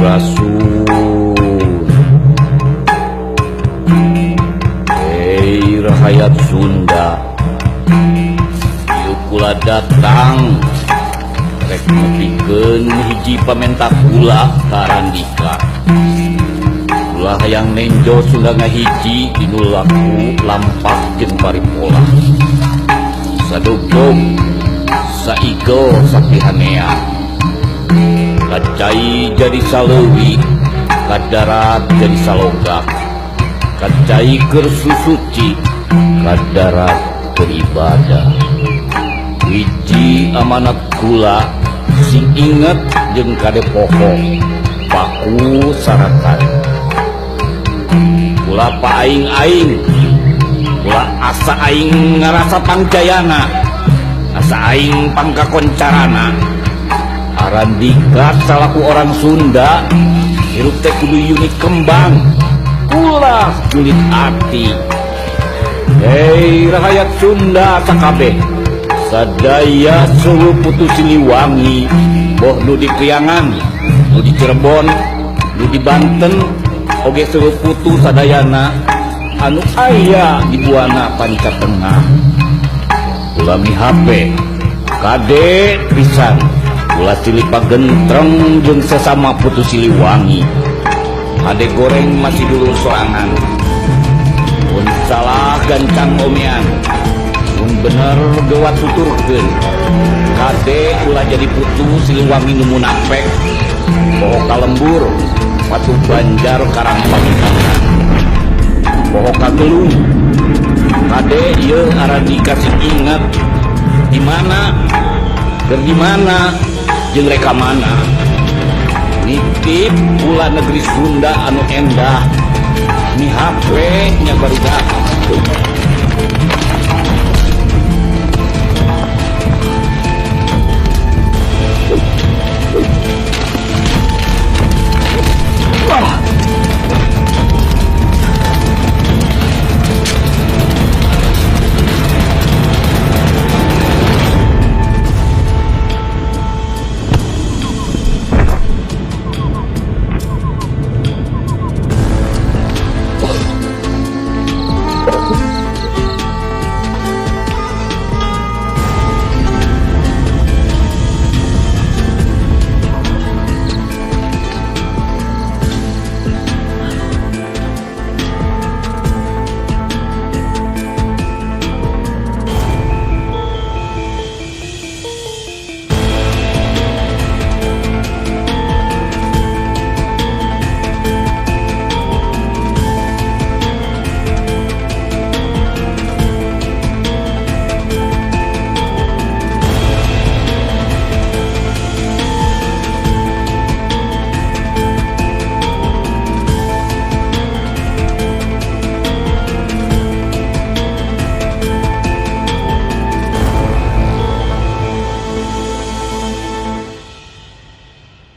Sampurasun. Hei rahayat Sunda, ieu kula datang rek nepikeun hiji pamenta kula ka Arandika. Kula hayang nenjo Sunda ngahiji dinu laku lampak jeung paripola. Sadugdug saigel sapihanea. Kacai jadi saleuwi, kadarat jadi salogak. Kacai keur susuci, kadarat keur ibadah. Hiji amanat kula sing inget jeung kade poho, paku sarakan. Kula paaing-aing, kula asa aing ngarasa pangjayana, asa aing pangkakoncarana. Arandika salaku orang Sunda, hirup teh kudu unik kembang, ulah julit ati. Hei rahayat Sunda sakabeh, sadaya seluruh putu Siliwangi, boh nu di Priangan, nu di Cirebon, nu di Banten, oge seluruh putu sadayana anu aya di Buana Panca Tengah. Kula mihape kade pisan, kula silih pagentreng jeung sesama putu Siliwangi. Hade goreng masih dulur sorangan, mun salah gancang omean, mun bener gewat tuturkeun. Kade ulah jadi putu Siliwangi nu munafik, poho kalembur patuh Banjar Karang Pamitangan, poho kagelung. Kade ieu Arandika sing inget di mana keur di mana jeung reka mana. Nitip pula negeri Sunda anu endah, mihape nya barudak.